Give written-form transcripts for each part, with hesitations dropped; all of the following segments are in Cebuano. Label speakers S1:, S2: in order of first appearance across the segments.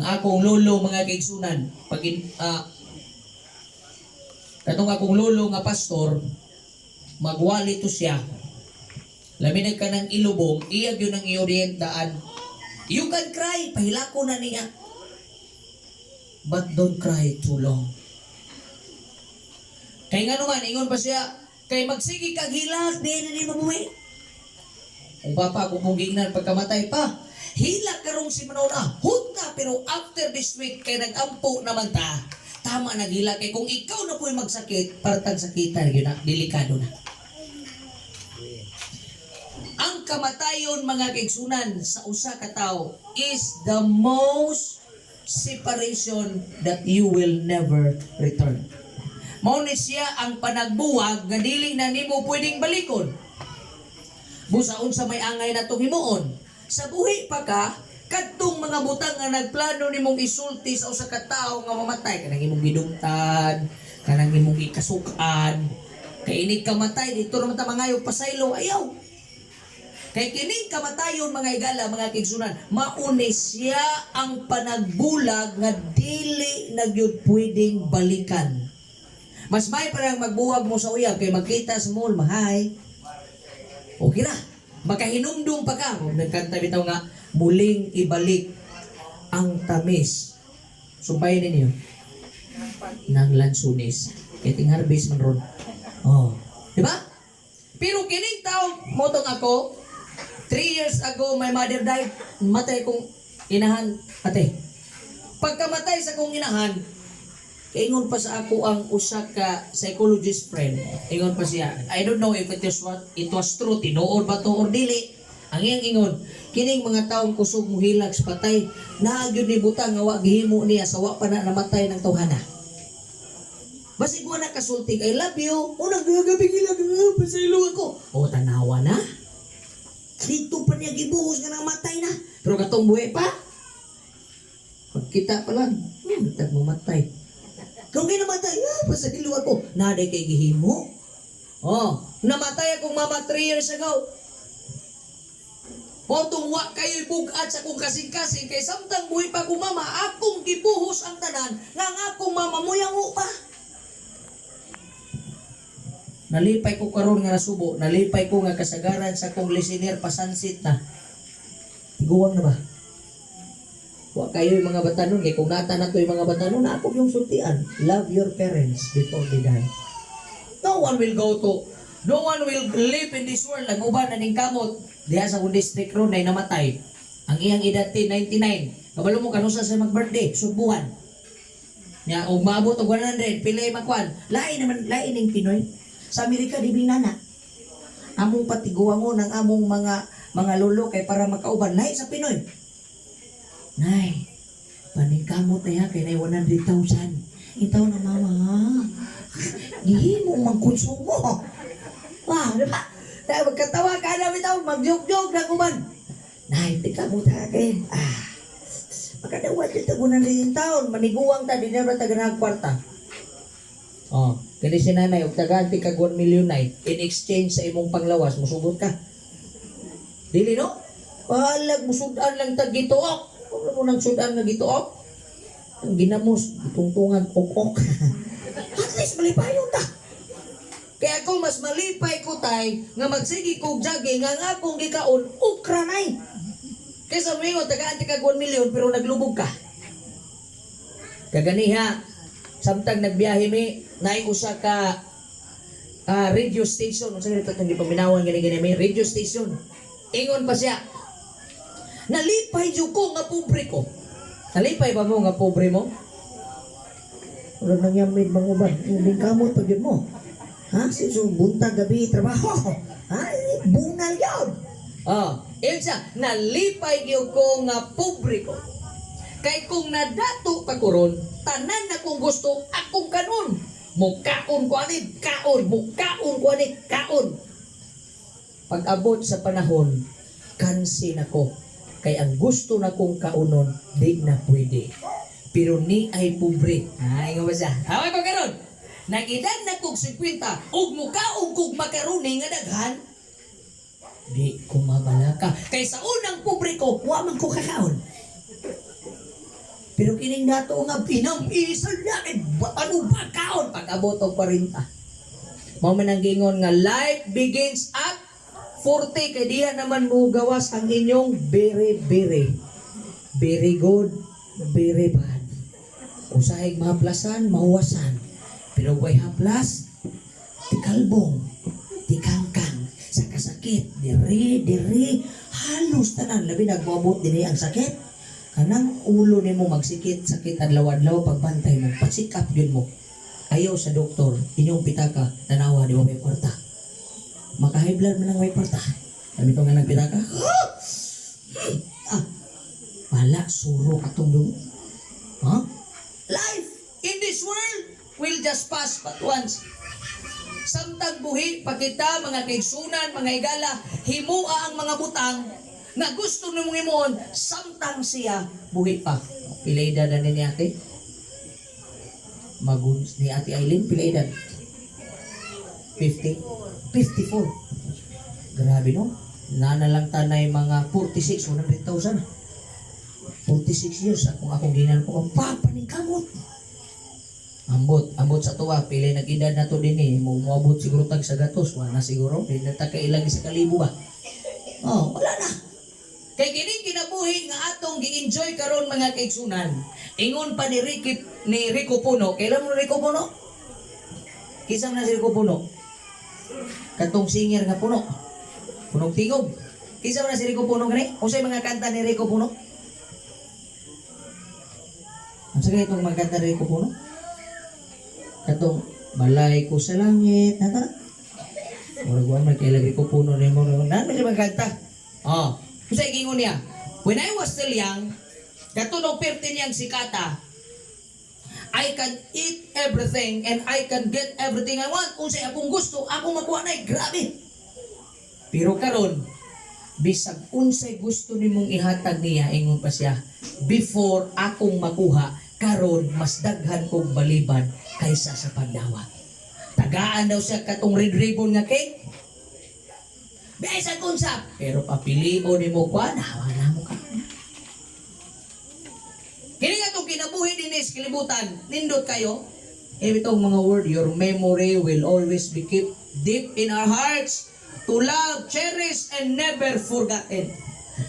S1: Akong lolo, mga kaigsunan, pag katong akong lolo nga pastor, magwali to siya. Labi na kanang ilubong, iya gyud ang iorientaan. You can cry, pahilako na niya. But don't cry too long. Kay nga naman, ingon pa siya, kay magsige kag hilak, di na ni mabuhi. Kung papa, kung pong gingnan, pagkamatay pa, hilak karong si Manona, hut na, pero after this week, kay nag-ampo naman ta, tama naghilak, kay kung ikaw na po'y magsakit, partang sakitan, yun na, delikado na. Ang kamatayon, mga kaigsunan, sa usa ka tawo is the most separation that you will never return. Mao ni siya ang panagbuwag nga dili na nimo pwedeng balikon. Busa unsa may angay natong himuon? Sa buhi pa ka, kadtong mga butang nga nagplano nimong isulti sa usa ka tawo nga mamatay, kanang imong gidumtan, kanang imong gikasukan, kay inig kamatay dito naman ta mangayo pasaylo, ayaw. Kay kining kamatayon, mga igala, mga kaigsunan, mauni siya ang panagbulag nga dili na gyud pwedeng balikan. Mas may parang magbuwag mo sa uyab kay magkita sa mall, mahay. Okay na. Makahinumdum pa ka. Kung nagkanta bitaw nga, "Muling ibalik ang tamis." Sumpayin ninyo. Ng lansunis. Kay ting harvest man ron. Oh. Di ba? Pero kining tao, motong ako, 3 years ago, my mother died. Matay kong inahan, ate. Pagkamatay sa kong inahan, kaingon pa sa ako ang usa ka psychologist friend. Ingon pa siya, I don't know if it is what it was true, tinuod ba to or dili. Ang iyang ingon, kining mga taong kusog muhilak sa patay, naa gyud ni butang nga wa gihimo niya sa wa pa na namatay ng tawhana. Basig wa na kasulti, "I love you." O nagagabi gila, pasaylo ako. O tanawa na. Dito pa niya gibuhos nga namatay na. Pero katong buhi pa, pagkita pa lang, tag mamatay. Kung ginamatay, pasaylo ako. Naday kay gihimo. Oh, namatay akong mama 3 years ago. Motong wa kayo'y bugat sa akong kasing-kasing kay samtang buhi pa akong mama, akong gibuhos ang tanan nga ang akong mama muyango pa. Nalipay ko karon nga nasubo, nalipay ko nga kasagaran sa akong listener pasansit na. Tiguang na ba? Wa kayo yung mga batanon kay kung nata na to yung mga batanon na ako yung sultian. Love your parents before they die. No one will go to No one will live in this world ang uban na ning kamot diha sa akong district ron ay namatay. Ang iyang edad ti 99. Kabalo mo kanusa sa mag-birthday, subuhan. Nya og maabot og 100, pila makuan. Lain naman, lain ning Pinoy. Sa Amerika di binana. Among patiguangon ang among mga lolo kay para makauban lahi sa Pinoy. Nay, paningkamot na ya kay nay 100,000. Itaw na mama. Gihimo man konsumo. Wah, di ba? Dahil magkatawa ka na bitaw, mag-joke-joke na kuman. Nay, tika mo ta kay. Makadawat dito ko na rin taon. Maniguang ta, di na ba taga kwarta? Oh, kani si nanay, og tagaan ti kag 1 million nay, in exchange sa imong panglawas, musugot ka. Dili no? Bahalag, musudan lang tag gituok. Huwag mo nang sudan nga gituok. Ang ginamos, tungtungan, ok-ok. At least malipayon ta. Kaya ako mas malipay ko tay nga magsige kog jogging nga ang akong gikaon okra nay. Kaysa moingon tagaan ti kag 1 million pero naglubog ka. Kaganiha samtang nagbiyahe mi naay usa ka radio station, unsa ganito itong gipaminawan gani gani mi radio station. Ingon pa siya. Nalipay jud ko nga pobre ko. Nalipay ba mo nga pobre mo? Wala nang yamid mga uban. Hindi kamot pag yun mo. Ha? So, buntag gabi trabaho. Ha? Bunal yun. Oh, yun siya. Nalipay gyud ko nga pobre ko. Kay kung nadato pa ko ron, tanan na kong gusto, akong kanon. Mukaon ko ani, kaon. Mukaon ko ani, kaon. Pag abot sa panahon, kansi nako. Kay ang gusto na kong kaunon, di na pwede. Pero ni ay pobre. Ay, nga ba siya? Away ko karon. Nag-edad na kog 50, ug mukaon kog makaroni nga daghan, di ko mabalaka. Kay sa unang pobre ko, wa man ko kakaon. Pero kining dato nga pinamisan na ano ba kaon pag-abot og 40. Mao man ang giingon nga life begins at 40, kay diha naman mo gawas ang inyong very, very, very good, very bad. Usahay mahaplasan, mahuwasan. Pero way haplas, tikalbong, tikangkang, sa kasakit, diri, diri, halos tanan, labi nagmoabot dinhi ang sakit. Kanang ulo nimo magsikit, sakit adlaw-adlaw, pagbantay mo, pa-check up yun mo. Ayaw sa doktor, inyong pitaka, tanawa, di ba may kwarta? Maka-high blood man ang may kwarta. Sabi ko nga nagpitaka, ah, wala, suro atong dugo. Huh? Life in this world will just pass but once. Samtang buhi pa kita, mga kaigsunan, mga higala, himua ang mga butang nga gusto nimong himuon samtang siya buhi pa. Pila edad na ni ate? Magun ni Ate Eileen, pila edad? 50? 54. Grabe, no? Nana lang tanay mga 46, 100,000. 46 years akong akong ginan ko ang papa ning kamot. Ambot, ambot sa tuwa, pila nag-edad na to din eh. Moabot siguro tag sa gatos, wala na siguro. Di na ta kailang sa kalibo ba? Oh, wala na. Kay kini kinabuhi nga atong gi-enjoy karon, mga kaigsunan. Ingon pa ni Ricky, ni Rico Puno. Kailan mo Rico Puno? Kinsa na si Rico Puno? Katong singer nga puno. Punog tingog. Kinsa man na si Rico Puno gani? Unsay mga kanta ni Rico Puno? Unsa kay itong mga kanta ni Rico Puno? Katong "Balay ko sa langit." Nata? Murag wa man kay Rico Puno nimo. Nana siya mga kanta. Oh, unsay giingon niya? "When I was still young," katong perti niyang sikata, "I can eat everything and I can get everything I want. Unsay akong gusto, ako makuha na, grabe. Pero karon, bisag unsay gusto nimong ihatag niya," ingon pa siya, "before akong makuha, karon mas daghan kog balibad kaysa sa pagdawat." Tagaan daw siya katong red ribbon nga cake. Bisan unsa, pero papilion nimo kwa na wala mo ka. Kini nga itong kinabuhi dinhi sa kalibutan, nindot kayo. Eh, itong mga word, "Your memory will always be kept deep in our hearts to love, cherish, and never forgotten."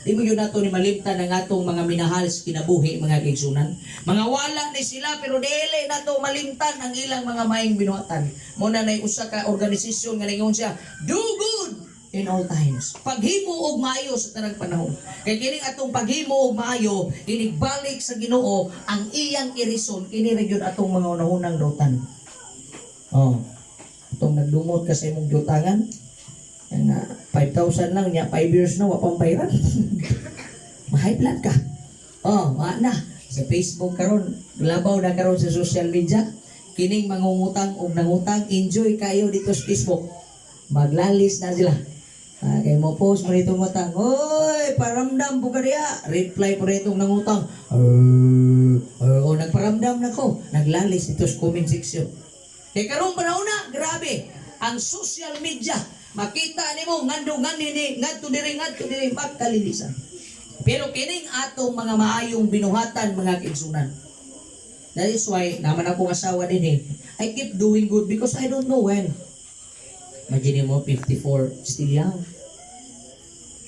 S1: Di mo yun nato ni malimtan ang atong mga minahal sa kinabuhi, mga kaigsunan. Mga wala ni sila, pero dili nato malimtan ang ilang mga maayong binuhatan. Mao na nay usa ka organisasyon nga ningon siya, "Do good in all times." Paghimo og maayo sa tanang panahon. Kay kining atong paghimo og maayo, inigbalik sa Ginoo ang iyang irison kini ra gyud atong mga unahunang dautan. Oh. Atong nagdumot ka sa imong giutangan, nga 5,000 lang niya, 5 years na wa pang bayaran. Ma-high blood ka. Oh, wa na. Sa Facebook karon, labaw na karon sa social media, kining mangungutang og nangutang, enjoy kayo dito sa Facebook. Maglalis na sila. Ah, kay mo post mo dito ngutang, "Oy, paramdam po ka diya." Reply po rito nangutang. Oh, nagparamdam na ko. Naglalis dito sa comment section. Kay karong panahon na, grabe. Ang social media, makita nimo ngando ngani ni ngadto diri magkalilisan. Pero kining atong mga maayong binuhatan, mga kaigsunan. That is why naman akong asawa din eh. I keep doing good because I don't know when. Imagine mo, 54, still young.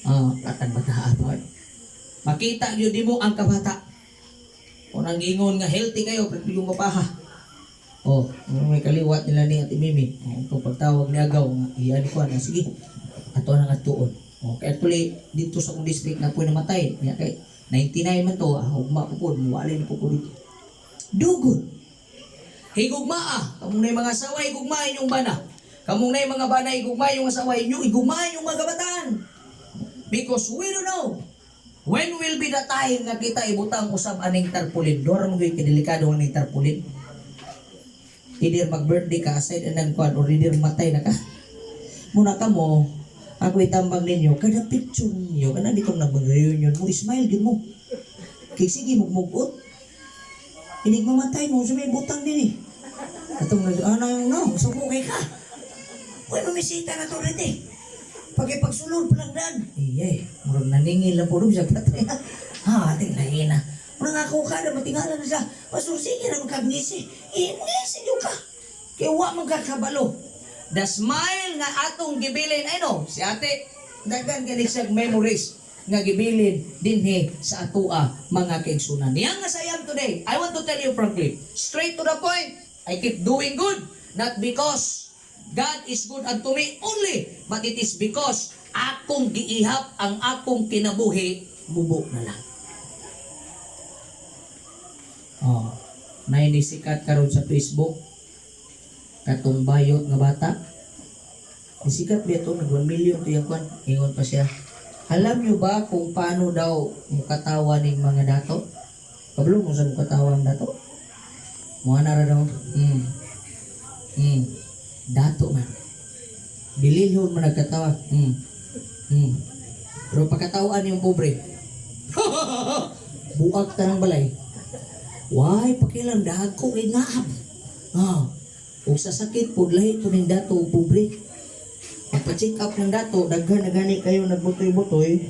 S1: Ah, atang bata pa. Makita yun di mo ang kabata. Kung ang ingon nga healthy kayo, pero yung mapaha. Oh, may kaliwat nila ni Ate Mimi. Oh, itong pagtawag ni Agaw, nga, iyan ko na, sige. Ato na nga tuon. Oh, kaya actually, dito sa akong district na po namatay. Nga kay 99 man to, ah, ugma po po, muwali na po po dito. Do good. Higugmaa. Kamong na mga asawa, higugmaa inyong bana. Kamong na mga bana, higugmaa inyong asawa inyo, higugmaa inyong mga kabataan. Because we don't know when will be the time nga kita ibutang usab aning tarpaulin. Dora mo gyud kadelikado aning tarpaulin. Either mag-birthday ka aside anang kwan or either matay na ka. Muna ka mo, ako itambang ninyo, kada picture ninyo, kana ditong nag-reunion mo, smile gyud mo. Kay sige, mugmugot. Inig mamatay mo, sa may butang din eh. Atong nag, ano yung no, suko kay ka. Uy, mamisita na to rin eh. Pagipagsulod pa lang dan. Eh, eh, murag naningil lang po doon siya patay. Ha, ating lahi na. Muna nga ako ka na, matingala na siya. "Pastor, sige na magkagngisi." Eh, ngisi yun ka. Kaya wa man kakabalo. The smile nga atong gibilin, I know, si ate, daghan gani siya memories nga gibilin dinhi sa atua, mga kaigsunan. Niya nga sa am today, I want to tell you frankly, straight to the point, I keep doing good, not because God is good unto me only, but it is because akong giihap ang akong kinabuhi, mubo na lang. Oh, nay sikat karon sa Facebook katong bayot nga bata. Isikat biya to, nag 1 million to yung kwan. Ingon pa siya. Alam niyo ba kung paano daw mukatawa ning mga dato? Kabalo mo sa mukatawa ang dato? Mga nara daw. Dato man. Bililhon mo nagkatawa. Pero pagkatawaan yung pobre, buag ta ng balay. Why, pakilam, dagko kay ngaab. Ah, ug sa sakit pud lahi po ning dato ug pobre. Pagpa-check up ng dato, daghan na gani kayo nagbutoy-butoy.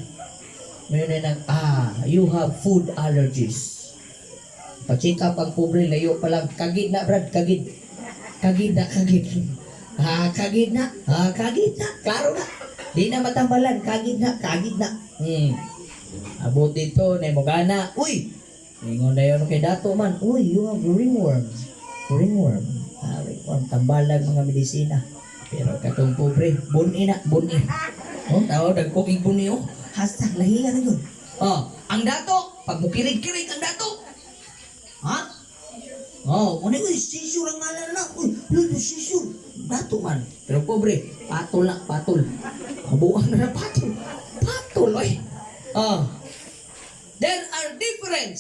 S1: Ngayon ay nag, "Ah, you have food allergies." Pa-check up ang pobre, layo pa lang. "Kagid na, Brad, kagid. Kagid na, kagid. Ah, kagid na, ah, kagid na, klaro na. Di na matambalan, kagid na, kagid na." Abot dito, na mo gana. "Uy!" Ingon na yun kay dato man. "Uy, you have ringworm. Ringworm. Ah, ringworm." Tambalag mga medisina. Pero katong pobre, buni na, buni. Oh, tao, dagkong buni, oh. Hasta, lahiya na yun. Oh, ang dato, pag mukirig-kirig ang dato. Ha? Oh, muna, "Uy, seizure ang ngalan na. Uy, uy, seizure." Dato man. Pero pobre, patol na, patol. Kabuang na na patol. Patol, oy. Oh. There are different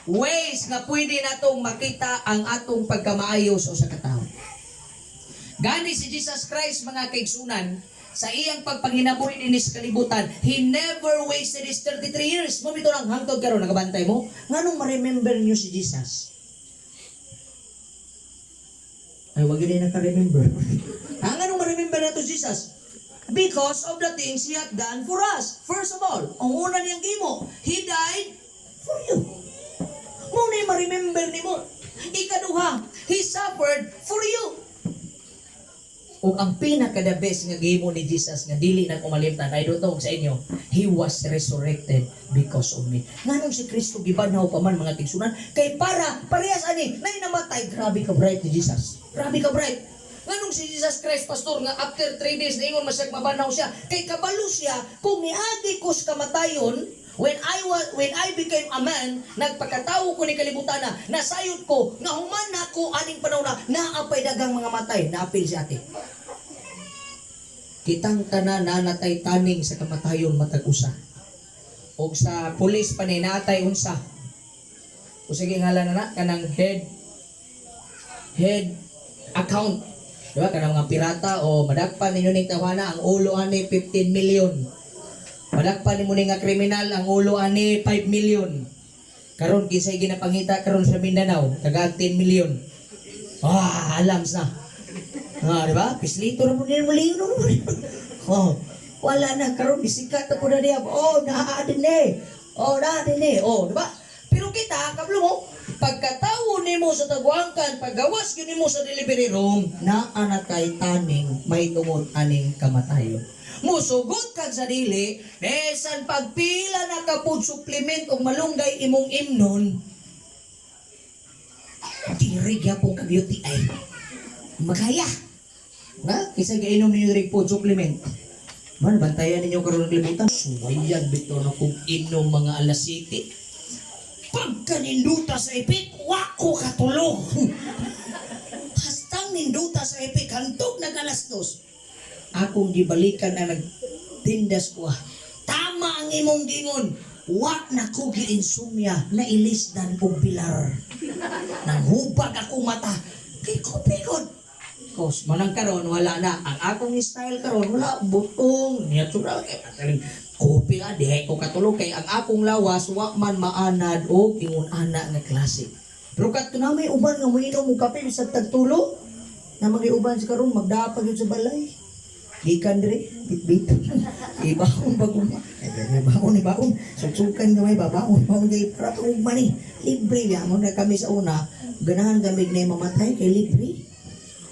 S1: ways nga pwede natong makita ang atong pagkamaayo sa usa ka tawo. Gani si Jesus Christ, mga kaigsunan, sa iyang pagpanginabuhi dinhi sa kalibutan, He never wasted His 33 years. Mo bitaw lang hangtod karon nagabantay mo. Nganong ma-remember niyo si Jesus? Ay, wag yun naka-remember. Ah, nganong ma-remember nato si Jesus? Because of the things He had done for us. First of all, ang una niyang gimo, He died for you. Mo na ma-remember nimo. Ikaduha, He suffered for you. Ug ang pinaka the best nga gihimo ni Jesus nga dili na kumalimtan, I don't know sa inyo, He was resurrected because of me. Nganong si Kristo gibanhaw pa man, mga tigsunan? Kay para parehas ani nay namatay. Grabe ka bright ni Jesus. Grabe ka bright. Nganong si Jesus Christ, pastor, nga after 3 days niingon man siya mabanhaw siya? Kay kabalo siya kung niagi ko sa kamatayon. When I became a man, nagpakatawo ko ni kalibutan na nasayod ko nga human na ko aning panahon na naapay dagang mga matay, naapil si ate. Kitang tanan nanatay taning sa kamatayon matag usa. Og sa pulis pa ni natay unsa. O sige, ngalan na na kanang head head account. Di ba? Kanang mga pirata o madakpan ninyo ning tawana, ang ulo ani 15 million. Madakpan nimo ni nga kriminal, ang ulo ani 5 million. Karon kinsay ginapangita karon sa Mindanao, taga 10 million. Ah, alams na. Ah, di ba? Pislito na po nila muli. Oh, wala na karon bisikat na po na diya. Oh, naa din eh. Oh, naa din eh. Oh, di ba? Pero kita, kablo mo, pagkatawo nimo sa tagwangkan, paggawas gyud nimo sa delivery room, naa na kay taning may tungod aning kamatayon. Musugot kag sa dili, bisan pagpila na ka food supplement og malunggay imong imnon, diri gyapon kag UTI. Magaya. Na, kaysa gainom ninyo diri food supplement. Man, bantayan ninyo karon ng kalibutan. Suwayan bitaw na kung inom mga alas 7. Pagka ninduta sa ipik, wako katulog. Hastang ninduta sa ipik, hantog nag alas 2. Akong gibalikan na nagtindas ko. Ah. Tama ang imong gingon. Wa na ko giinsomnia na ilisdan og bilar. Nang hubag ako mata. Kay ko pigod. Kos manang karon wala na ang akong style karon, wala butong niya tsura kay pataling kopi ah, di ko katulog kay ang akong lawas wa man maanad og ingon ana nga klase. Pero kadto na may uban nga moinom og kape bisag tagtulo na mga uban sa karon magdapag yun sa balay. Gikan dire, bitbit. Ibaon bagong. Ibaon, ibaon. Sugsukan gamay, babaon. Baon kay para pang ugma ni. Libre ya. Mo na kami sa una. Ganahan kami na mamatay kay libre.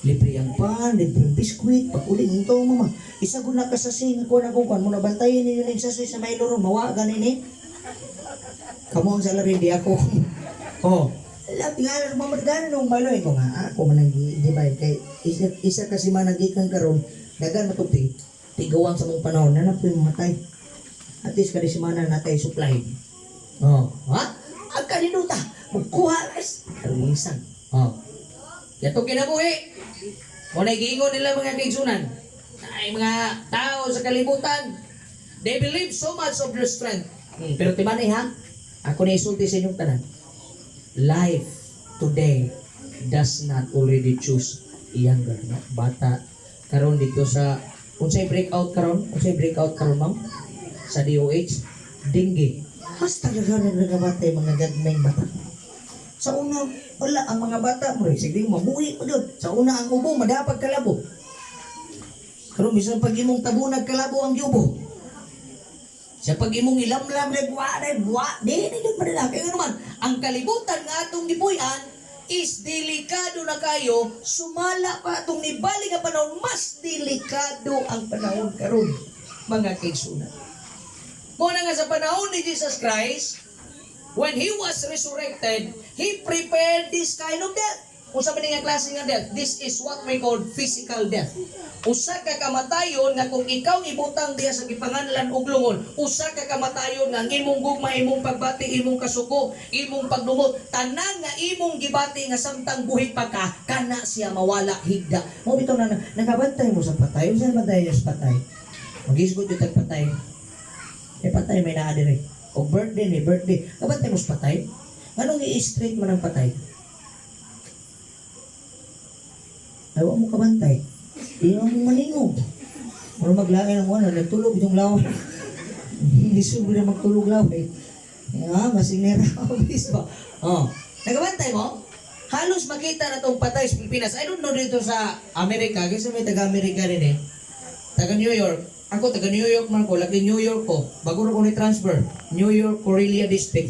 S1: Libre ang pan, libre ang biskwit, pag uli nito, mama. Isa ko na kasasi, nga kuha na kung kuhan mo na bantayan ninyo na sasi sa Milo ron, mawa ganin eh. Kamu ang salary, di ako. Oh. Lahat nga, mamadgana nung Milo, eh. Ko nga, ako man ang di ba, kay isa kasi man nagikan karon, dagan matugti, tigawang sa mong panahon, na napoy mamatay. At least kadi semana natay supply. Oh, ha? Ang kaninuta, magkuha, guys. Kalisan. Oh. Yato kinabuhi. Mo na giingon nila, mga kaigsunan. Ay mga tao sa kalibutan. They believe so much of their strength. Pero timanay ha, ako na isulti sa inyong tanan. Life today does not already choose younger, no? Bata karon dito sa unsay breakout karon? Unsay breakout karon, ma'am? Sa DOH, dengue. Mas talaga nagkabatay mga gagmayng bata. Sa una, wala ang mga bata mo rin. Sige, mabuhi pa doon. Sa una, ang ubo, madapag kalabo. Karon bisan pag imong tabunag kalabo ang yubo. Sa pag imong ilamlam na buwa na buwa, di na yun madala. Kaya nga naman, ang kalibutan nga atong gibuy-an is delikado na kayo, sumala pa atong nibalik nga panahon, mas delikado ang panahon karon, mga kaigsunan. Mo na nga sa panahon ni Jesus Christ, when He was resurrected, He prepared this kind of death. Kung sa nga klase nga death, this is what we call physical death. Usa ka kamatayon nga kung ikaw ibutang diya sa gipanganlan og lungon, usa ka kamatayon nga ang imong gugma, imong pagbati, imong kasuko, imong pagdumot, tanan nga imong gibati nga samtang buhi pa ka, kana siya mawala higda. Mo bitaw na nagabantay mo sa patay, unsa bantay niyo sa patay? Magisgot yung tag patay. Eh patay may naa diri. O birthday ni birthday. Kabantay mo sa patay? Anong i-straight mo ng patay? Ay, wa mo kabantay. Di mo maningog. Mura maglain ang wala, nagtulog yung laway. Hindi sugod na magtulog laway. Ah, masinera obis ba? Oh. Nagabantay mo? Halos makita na tong patay sa Pilipinas. I don't know dito sa Amerika. Kasi may taga-Amerika rin eh. Taga New York. Ako, taga New York man ko. Lagi New York ko. Bago ko ni transfer. New York, Corellia District.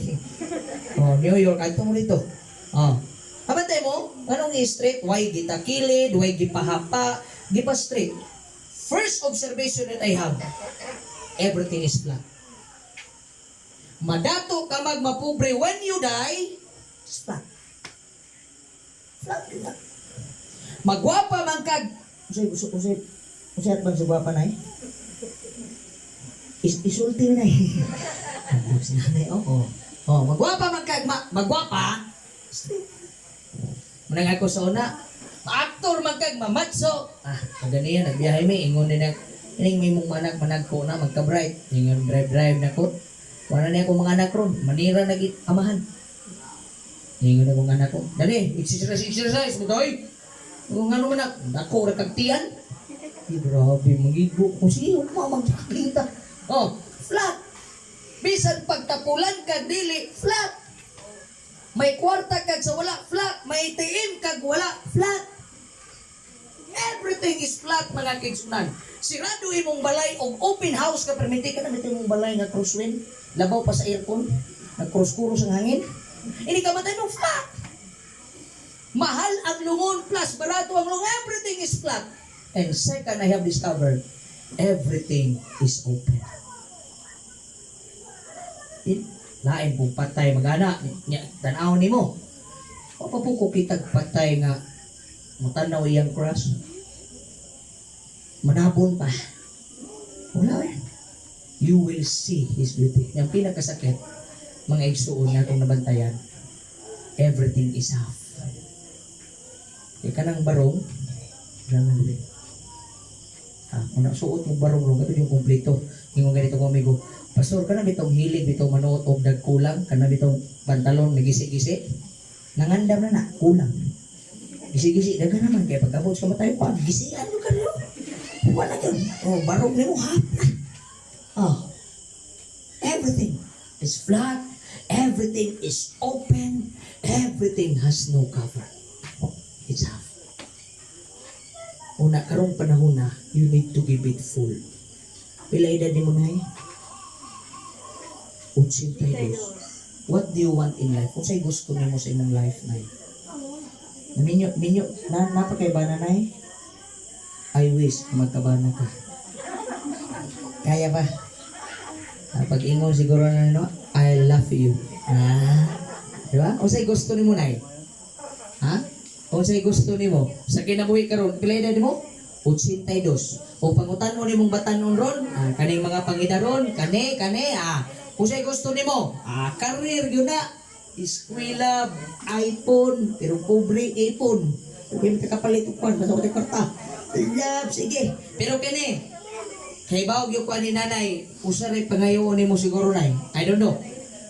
S1: Oh, New York. Adto mo dito. Oh. Kabantay mo? Anong street? Why gitakilid? Why gipahapa? Gipa street. First observation that I have, everything is flat. Madato ka magmapobre when you die, it's flat. Flat ka. Magwapa man kag unsay unsay unsay at bang sa gwapa nay? Isulti na eh. Si nanay, oo. Oh, magwapa man kag magwapa. Straight. Manang ako sa una, ma-aktor man kag mamatso. Ah, maganiya nagbiyahe mi ingon ni nag ining may mong manag manag ko na magka-bright. Ingon drive drive na ko. Wala na akong mga anak ron. Manira na git amahan. Ingon na kong anak ko. Dali, exercise, exercise mo toy. Kung ano man na, ako ra kag tiyan. Di grabe, magigo ko. Sige, huwag mo magkakita. Oh, flat. Bisan pagtapulan kag dili, flat. May kwarta kag sa wala, flat. May ATM kag wala, flat. Everything is flat, mga kaigsunan. Sirado imong balay og open house ka permiti ka na imong balay nga crosswind, labaw pa sa aircon, nag-cross-cross ang hangin. Ini kamatay mo flat. Mahal ang lungon plus barato ang lungon, everything is flat. And second, I have discovered, everything is open. Lain pong patay magana, nya tan-aw nimo. O pa po ko kitag patay nga mutanaw iyang crush. Manabon pa. Wala eh. You will see his beauty. Yung pinakasakit, mga igsuon nga akong nabantayan, everything is half. Kaya kanang barong, wala nga dili. Ah, kung nasuot mo barong ro, kato yung kumpleto. Ingon ganito ko amigo, "Pastor, kana bitong hilig bitong manuot og dagkulang, kana bitong pantalon nagisi-gisi." Nangandam na na, kulang. Gisi-gisi, daga naman, kaya pagkabot sa kamatay, pag gisian mo ka rin. Wala yun. Oh, barong nimo half na. Oh. Everything is flat. Everything is open. Everything has no cover. It's half. Una, karong panahon na, you need to give it full. Pila edad nimo, Nay? 82. What do you want in life? Unsay gusto nimo sa imong life, Nay? Naminyo, minyo, na, napakay bana, Nay? I wish magkabana ka. Kaya ba? Ah, pag ingon siguro na, no, "I love you." Ah, di ba? Unsay gusto nimo, Nay? Ha? Unsay gusto nimo? Sa kinabuhi karon, pila edad nimo? 82. O pangutan mo nimong batanon ron, ah, kaning mga pangidaron, kani, kani, ah. Unsay gusto nimo? Ah, career yun na. Eskwela, iPhone, pero pobre iPhone. Hindi mo kapalit og kwan, basta ko kwarta. Love, sige. Pero kini, kay bawag yung kuan ni nanay, usa ray pangayoon nimo siguro, Nay. I don't know.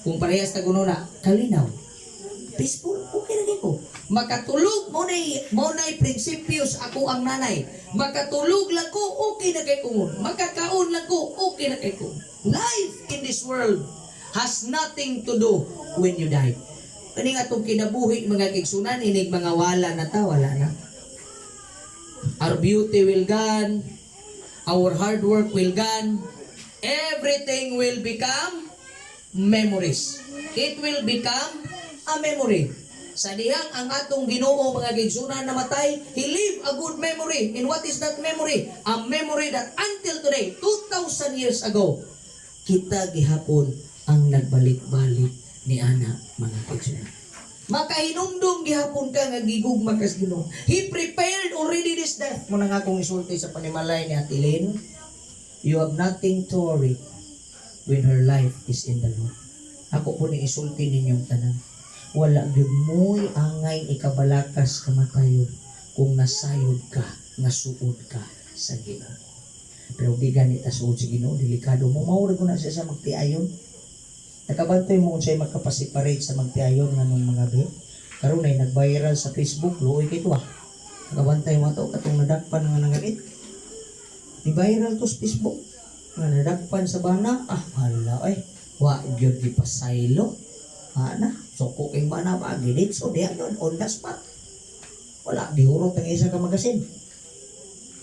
S1: Kung parehas ta kuno na, kalinaw. Peaceful, okay na ko. Makatulog mo na'y prinsipyo sa ako ang nanay. Makatulog lang ko, okay na kay ko. Makakaon lang ko, okay na kay ko. Life in this world has nothing to do when you die. Kani nga atong kinabuhi, mga kaigsunan, inig mga wala na ta, wala na. Our beauty will gone, our hard work will gone, everything will become memories. It will become a memory. Sa dihang ang atong Ginoo, mga kaigsunan, namatay, He leave a good memory. And what is that memory? A memory that until today, 2,000 years ago, kita gihapon ang nagbalik-balik ni ana, mga kaigsunan. Makahinumdum gihapon ka nga gigugma kas Ginoo. He prepared already this death. Muna nga akong isulti sa panimalay ni Ate Lynn, you have nothing to worry when her life is in the Lord. Ako po ni isulti ninyong tanan. Wala gyud mo'y angay ikabalakas kamatayon kung nasayod ka nga suod ka sa Ginoo. Pero di gani ta suod sa Ginoo, delikado mo. Mao ko na siya sa magtiayon. Nakabantay mo unsay magkapaseparate sa magtiayon nga nung mga be. Karon ay nag-viral sa Facebook, luoy kay tuwa. Nakabantay mo ato katong nadakpan nga nangalit. Ni viral to sa Facebook. Nga nadakpan sa bana, ah hala ay. Wa gyud gipasaylo. Ah na, suko kay bana ba giditso diha yun on the spot. Wala gihurot ang isa ka magasin.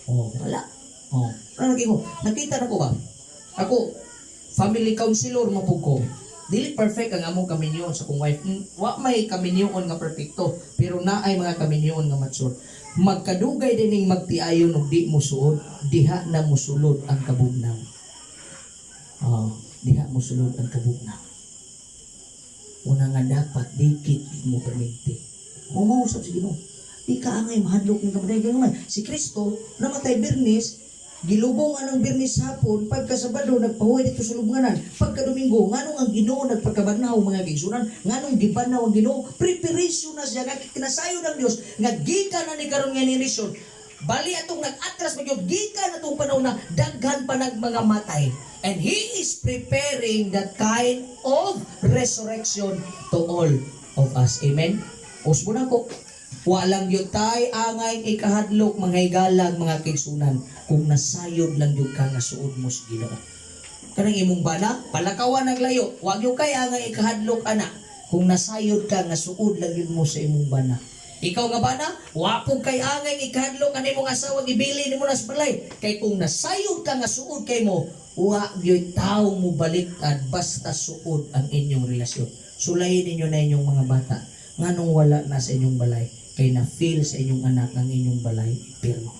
S1: Oh, wala. Oh, ano naging ko? Nakita na ko ba? Ako, family counselor mo pud ko. Dili perfect ang among kaminyoon sa kong wife. Wa may kaminyoon nga perfecto, pero naay mga kaminyoon nga mature. Magkadugay din ning magtiayon og di mo suod, diha na mosulod ang kabugnaw. Oh, diha mosulod ang kabugnaw. Una nga dapat dikit mo perminti. Umausap sa Ginoo. Di ka angay mahadlok ng kamatay man. Si Kristo namatay Biyernes, gilubong anang Biyernes hapon, pagka Sabado nagpahuway dito sa lubnganan. Pagka Domingo, nganong ang Ginoo nagpagkabanhaw, mga kaigsunan, nganong gibanhaw ang Ginoo, preparation na siya nga kinasayo ng Dios nga gikan na ni karon nga generasyon. Bali atong nag-atras magyud gikan atong panahon na daghan pa nag mga matay. And He is preparing that kind of resurrection to all of us. Amen? Usbo na ko. Walang gyud tay angay ikahadlok, mga higalang, mga kaigsunan, kung nasayod lang gyud ka nga suod mo sa Ginoo. Kanang imong bana, palakawan ng layo, wa gyud kay angay ikahadlok ana kung nasayod ka nga suod lang gyud mo sa imong bana. Ikaw nga bana, wa pud kay angay ikahadlok ani imong asawa gibili nimo na sa balay. Kay kung nasayod ka nga suod kay mo, wa gyud tawo mo baliktad basta suod ang inyong relasyon. Sulayin ninyo na inyong mga bata nganong wala na sa inyong balay kay na feel sa inyong anak ang inyong balay impyerno.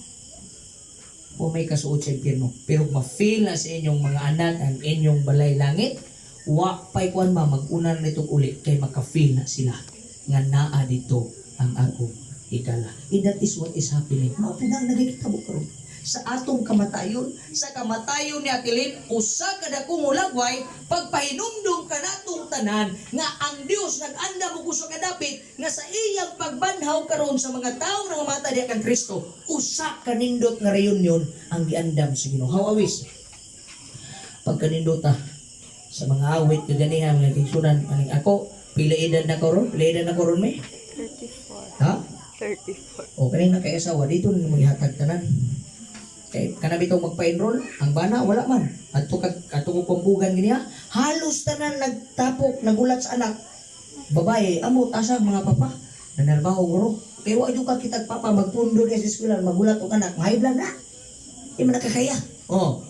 S1: O may kasuod sa impyerno. Pero ma-feel na sa inyong mga anak ang inyong balay langit, wa pa'y kuan ma, mag-una na nitong uli kay maka-feel na sila nga naa dito ang akong higala. And that is what is happening. Mao po na ang nagkikitabo karon. Sa atong kamatayon, sa kamatayon ni Ate Lynn, usa ka dakong hulagway, pagpahinumdum kanatong tanan nga ang Dios nag-andam og usa ka dapit nga sa iyang pagbanhaw karon sa mga tawo nga namatay diha kang Kristo, usa ka nindot nga reunion ang giandam sa Ginoo. How I wish pagkanindota sa mga awit kaganiha, mga kaigsunan, aning ako, pila edad na ko ron? Pila edad na ko ron, may?
S2: 34.
S1: Ha?
S2: 34.
S1: O kaning na kay asawa dito na mo ihatag tanan. Kay kana bitaw magpa-enroll, ang bana wala man. Adto kag adto ko pambugan gini ha. Halos tanan nagtapok, nagulat sa anak. Babae, amot asa mga papa. Nanarbaho guro. Kay wa jud ka kitag papa magpundo sa eskwela, magulat og anak, ma-high blood na. Di man nakakaya. Oh.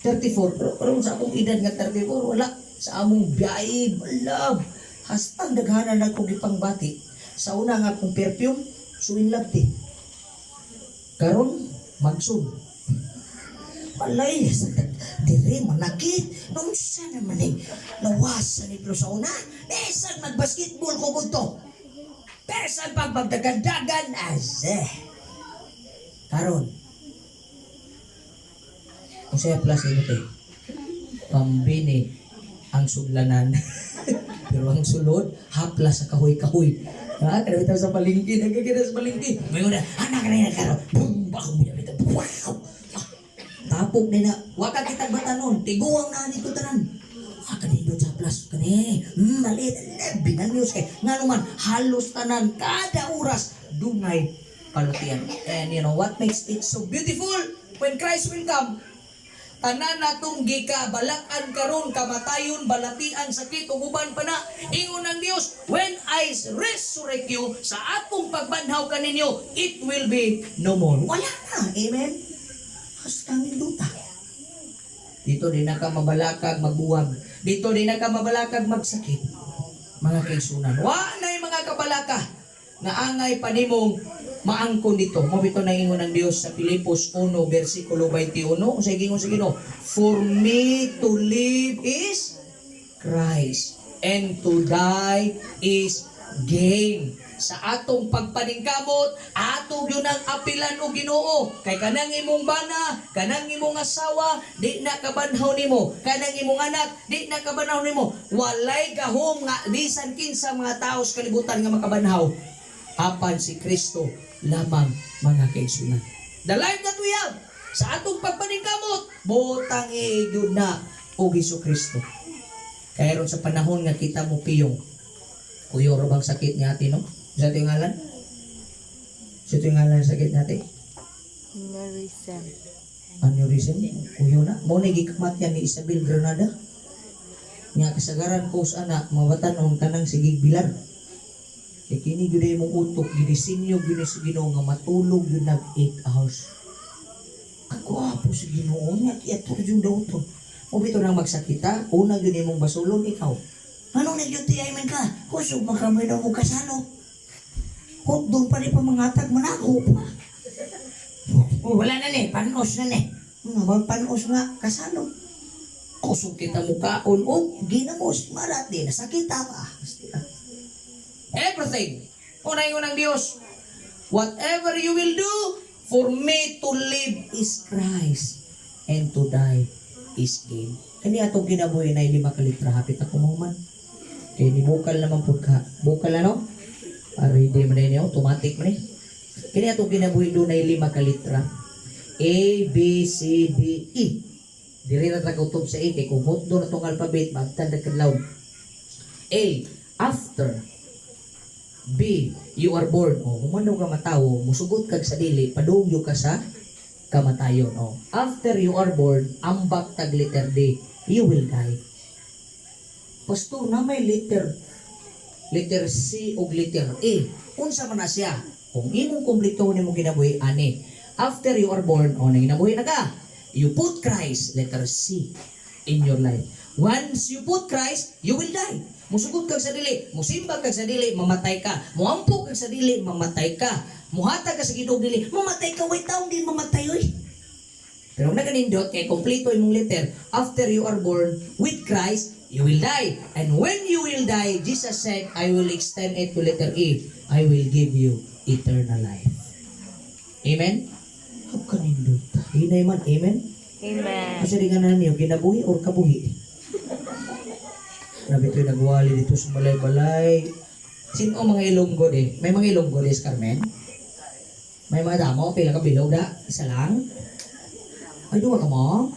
S1: 34, pero karon sa akong edad nga 34, wala sa among biyahe, love. Hastang daghanan na ko gipangbati. Sa una nga akong perfume, So In Love ti. Karon magsud. Walay, sa dire manakit. Nung sa naman eh, lawasan ni pero sa una, bisan magbasketball ko gusto. Bisan pag magdagandagan, aze. Karon, unsay plus imo te? Pambini ang sudlanan. Pero ang sulod, haplas sa kahoy-kahoy. Ha, kada bitaw sa palengke, nagkakita sa palengke. May una, anak na yan karon. Boom, ako mo bitaw. Wow. Ah, tapok ni na, wa ka kitag batanon, tiguang na dito tanan. Ah, kanindot sa haplas kani. Malit, binanyos kay. Ngano man, halos tanan kada oras dunay palatian. And you know what makes it so beautiful? When Christ will come, tanan natong gikabalak-an karon, kamatayon, balatian, sakit ug uban pa na, ingon ang Dios, when I resurrect you, sa akong pagbanhaw kaninyo, it will be no more. Wala na. Amen. Hasta duta dito, di na ka mabalakag magbuwag. Dito di na ka mabalakag magsakit, mga kaigsunan. Wa na mga kabalaka nga angay panimong maangkon dito. Mo bito na ingon ng Dios sa Filipos 1 versikulo 21. Unsay gingon sa Ginoo? "For me to live is Christ and to die is gain." Sa atong pagpaningkamot, ato gyud ang apilan og Ginoo. Kay kanang imong bana, kanang imong asawa, di na kabanhaw nimo. Kanang imong anak, di na kabanhaw nimo. Walay gahom nga bisan kinsa mga tao sa kalibutan nga makabanhaw. Apan si Kristo lamang, mga kaigsunan. The life that we have, sa atong pagpaningkamot, butang gyud na og Hesus Kristo. Kaya ron sa panahon nga kita mo piyong, kuyo ra bang sakit ni ate, no? Sa ito yung ngalan? Sa ito yung ngalan sakit ni ate?
S2: Aneurysm.
S1: Aneurysm? Kuyo na. Mo ni gikamatyan ni Isabel Granada. Nga kasagaran ko sa anak, mabatanon kanang sigig bilar. Kay kini gyud imong utok, gidisenyo gyud ni sa Ginoo nga matulog gyud nag 8 hours. Kagwapo sa Ginoo nga kiyato yung dauton. Mo bito nang magsakita, una gyud imong basulon ikaw. Anong nag-UTI man ka? Kusog man kami na mo kasalo. Hotdog pa rin pa mga tag manako pa. Oh, wala na ni, panos na ni. Nga ba panos nga kasalo? Kusog kita mukaon o ginamos marat di nasakita ka. Everything. Unay unang Dios. Whatever you will do, for me to live is Christ and to die is gain. Kani atong kinabuhi na lima ka litra, hapit ako mahuman. Kay ni bukal naman pud ka. Bukal ano? Ready man ni, automatic man ni. Kini atong kinabuhi dunay lima ka litra. A, B, C, D, E. Diri na ta kautob sa A kay kung hotdo na tong alphabet magtanda kadlaw. A, after. B, you are born. O, human daw ka matawo, musugot kag sa dili, padugyo ka sa kamatayon. O, after you are born, ambak tag letter D, you will die. Pastor, na may letter C o letter E. Unsa man na siya? Kung imong kumpleto nimo kinabuhi ani, after you are born, o nanginabuhi na ka, you put Christ, letter C, in your life. Once you put Christ, you will die. Musugot kag sa dili, musimba kag sa dili, mamatay ka. Muampo kag sa dili, mamatay ka. Muhatag ka sa Ginoo dili, mamatay ka. Way taong di mamatay oy. Pero kung naganindot, kay kompleto imong letter, after you are born with Christ, you will die. And when you will die, Jesus said, "I will extend it to letter E. I will give you eternal life." Amen? Hab kanindot. Hinay man, amen?
S2: Amen.
S1: Kasi di nga na niyo, kinabuhi or kabuhi? Grabe ito'y nagwali dito sa balay-balay. Sino mga Ilonggo de? May mga Ilonggo des, Carmen? May mga damo? Pila ka bilog da? Isa lang? Ay, duwa ka mo?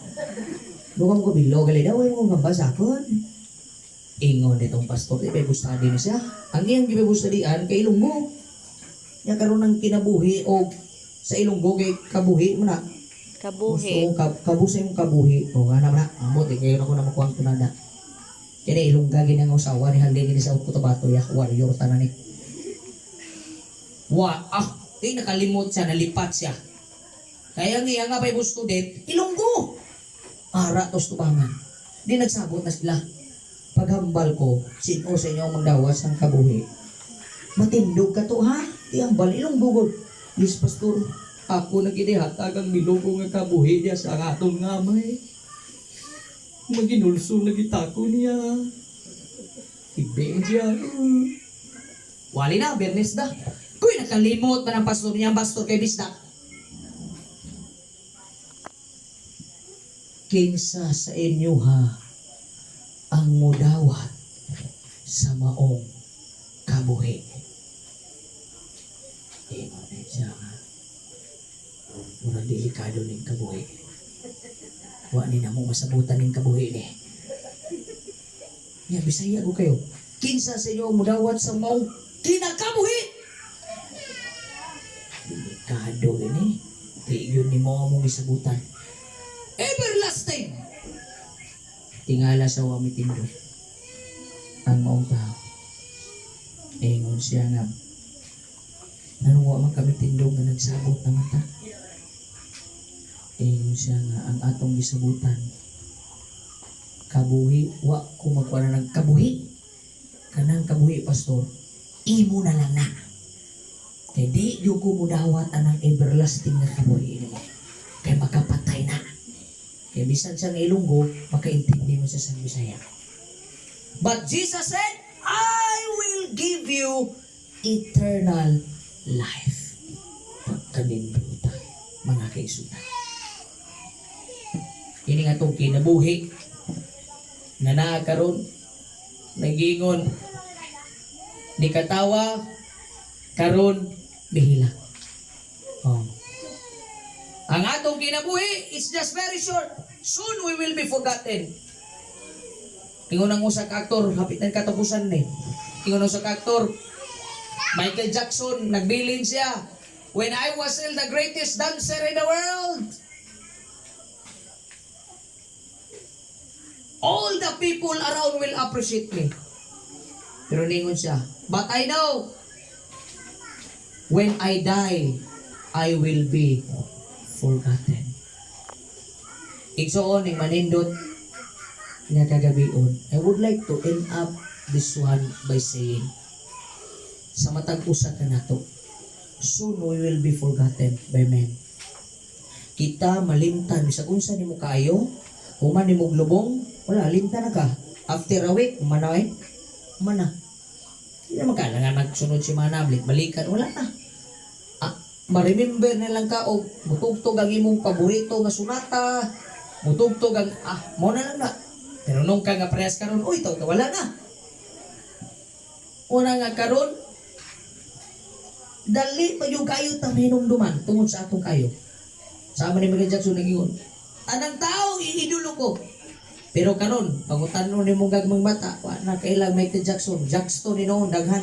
S1: Duwa mo ka bilog. Gali daw, ay mo nga basakon. Ingon ditong pastor, di Bible study ni siya. Ang iyang Bible studyan kay Ilonggo. Nya karon ang kinabuhi o sa Ilonggo kay kabuhi mo na.
S2: Kabuhi.
S1: Gusto kabusay mong kabuhi. O nga naman na, amot eh, kayo na ko na makuha ang tunada. Kini Ilongga gini ang usawa ni halin ni sa Cotabato ya, warrior tanan ni. Wa, ah, di nakalimot siya, nalipat siya. Kaya ang iya nga Bible student, Ilonggo. Ara tos tubangan. Di nagsabot na sila. Paghambal ko, sino sa inyo ang magdawas ng kabuhi? Matindog ka to, ha? Di hambal, Ilonggo gud. Yes, Pastor, ako na ginihatag ang milugo nga kabuhi niya sa atong ngamay. Maginulso na gitako niya. Ibe siya. Wali na, Bernes na. Kuy, nakalimot man ang pastor niya, ang pastor kay Bisdak. Kinsa sa inyo ha ang mudawat sa maong kabuhi? Ingon na siya nga. Murag delikado ning kabuhi. Wa ni namo masabutan ning kabuhi ni. Ya, Bisaya ko kayo. Kinsa sa inyo ang mudawat sa maong kinakabuhi? Delikado ini. Di yun ni mo among gisabutan. Everlasting! Tingala sa wa mitindog ang maong tao. Ingon siya nga, anong wa man kami tindog nga nagsabot na mata? Ingon siya nga, ang atong gisabutan, kabuhi, wa ko magkuha na ng kabuhi. Kanang kabuhi, Pastor, imo na lang na. Kay di yung ko mudawat anang everlasting na kabuhi nimo. Kay makapatay na. Kay bisan siya nga Ilonggo, makaintindi mo siya sa Bisaya. But Jesus said, "I will give you eternal life." Pagkaninduta, mga kaisunan. Ini nga itong kinabuhi nga naa karon, nagingon ni katawa karon mihilak. Oh. Ang atong kinabuhi is just very short. Soon we will be forgotten. Ingon ang usa ka aktor, hapit na katapusan ni. Ingon ang usa ka aktor, Michael Jackson, nagbilin siya. "When I was still the greatest dancer in the world, all the people around will appreciate me." Pero ningon siya, "But I know, when I die, I will be forgotten." Igsoon ning manindot nga kagabion, I would like to end up this one by saying, sa matag usa ka nato, soon we will be forgotten by men. Kita malimtan, bisag unsa nimo kaayo, human nimo lubong, wala, limtan na ka. After a week, humana eh. Humana. Hindi naman kailangan magsunod si mana, balik-balikan, wala na. Ah, ma-remember na lang ka og mutugtog ang imong paborito nga sunata, mutugtog ang, ah, mo na lang na. Pero nung ka nga parehas karon, uy, taw ka, wala na. Una nga karon, dali pa yung kayo ta mahinumduman tungod sa atong kayo. Sama ni Michael Jackson nag-ingon, "Anang tao, iidolo ko. Pero karon, pangutanon ni mong gagmang bata, wa na kailang Michael Jackson, Jackson ni noon daghan."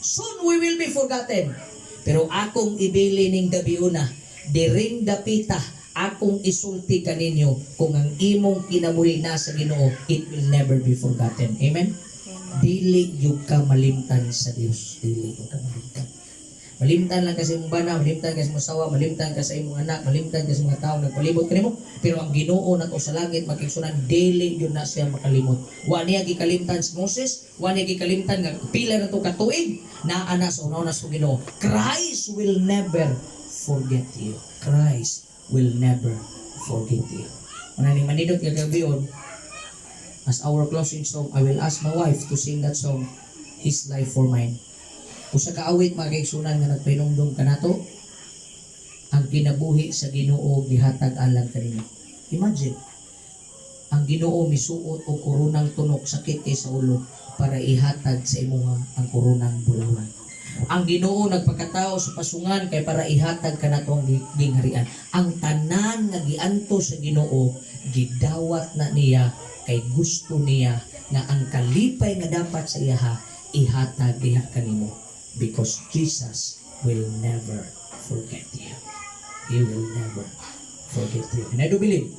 S1: Soon we will be forgotten. Pero akong ibili ning gabiuna, diring dapita, akong isulti kaninyo kung ang imong kinabuhi na sa Ginoo, it will never be forgotten. Amen?
S2: Amen.
S1: Dili yung ka malimtan sa Dios. Dili yung ka malimtan. Malimtan lang kasi imong bana, malimtan ka sa imong asawa, malimtan ka sa imong anak, malimtan ka sa mga tao nagpalibot kanimo. Pero ang Ginoo nato sa langit, makigsunan, dili yun na siya makalimot. Wa niya gikalimtan si Moses, wa niya gikalimtan nga pila na to katuig, naa na sa una sa Ginoo. Christ will never forget you. Christ will never forget you. Una ning manindot nga gabion, as our closing song, I will ask my wife to sing that song, "His Life for Mine." Usa ka awit, mga kaigsunan, nga nagpahinumdum kanato, ang kinabuhi sa Ginoo gihatag alang kanimo. Imagine, ang Ginoo misuot og koronang tunok, sakit kay sa ulo, para ihatag sa imuha ang koronang bulawan. Ang Ginoo nagpakatao sa pasungan kay para ihatag kanato ang gingharian. Ang tanan nga gianto sa Ginoo gidawat na niya kay gusto niya nga ang kalipay nga dapat sa iyaha ihatag diha kanimo, because Jesus will never forget you. He will never forget you. And I do believe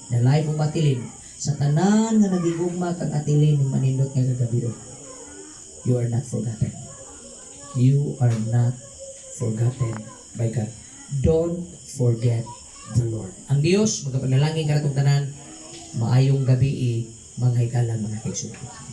S1: the life of Atilin, sa tanan nga nagigugma kang Atilin ning manindot nga kagabi, you are not forgotten. You are not forgotten by God. Don't forget the Lord. Ang Dios magapanalangin kanatong tanan, maayong gabi, mga higala, mga kaigsuonan.